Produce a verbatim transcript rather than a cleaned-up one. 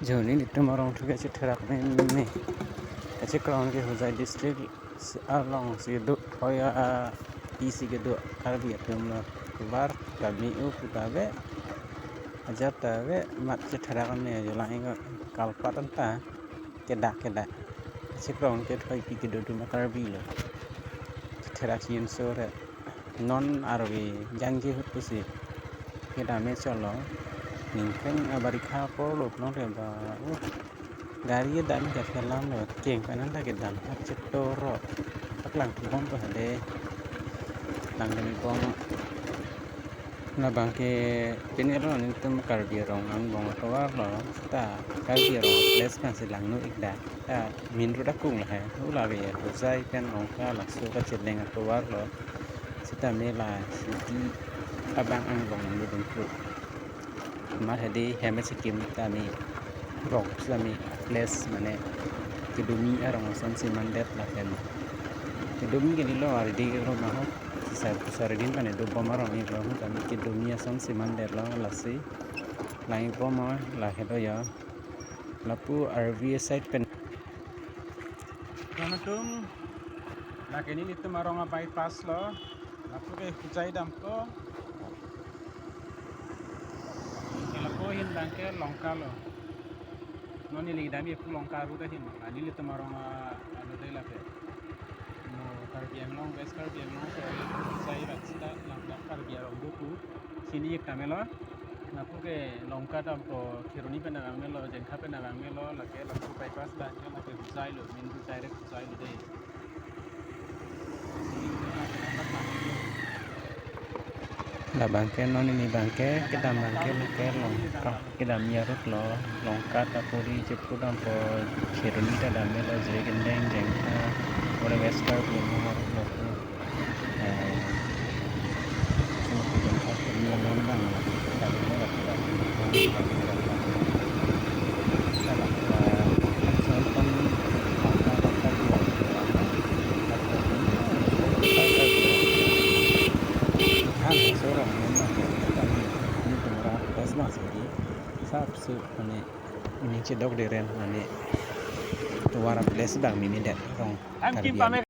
Joni nelitum arong thu kachetherak meme. Kachekroi ke Hojai district si along si do, thoi api si kedo Karbi atum lo. Tovar kami u puta ave, ajat ta ave, mat chetherak meme, jo lang-ik kalpat anta kedak kedak. Kachekroi ke thoi api kedo atum Karbi lo. Chetherak si inso re. Non arve jangje ahut pusi kedam me cholo. Ningkan abarikha apor lo pulote ba, uh, gari dam ke thelam lo, keng pen anta kedam, hap chetoro. Paklang thubom to hade. Langdam bom. Labang ke pini lo nelitum Karbi arong angbong atovar lo, ta Karbi arong place kan si langno-ik da. Ta main road akung lahai. Ula ave Hojai pen Longka laso kacheleng atovar lo. Sitame la city abang angbong nangdodun phu. Amat hadi hem chekim tame rong sitame place mane kedomi arong asonsi mandet lapen kedomi ke nilo aridi lo maho. Sisar pusar din pane dobom arong nilo tame kedomi asonsi mandet lo lasi. Lang-ik bom ma la hedo ya. Lapu R V side pen. Kanatum, lake nelitum arong a-bypass lo. Lapu ke Hojai dampo. Lapu ahin abang ke Longka lo. Non neli damji pu Longka road ahin. Ani nelitum arong a, alo dei lake. Mo Karbi Anglong, West Karbi Anglong, ke Hojai rat sita langdak Karbi arong do pu. Chini-ik tame lo. Lapu ke Longka dampo, Kheroni pen abang melo, Jengkha pen abang melo, lake lapu bypass abang ke lake Hojai lo, main road direct Hojai lo dei. Labang ke non neli abang ke kedam abang ke lake Longka, kedam ya road lo, Longka ta puri chepu dampo, Kheroni ta dam melo, Jirikindeng, Jengkha, ore West Karbi Anglong road lo. Sapsu mane ning chedok deren mane tovar a-place abang meme det rong. Karbi.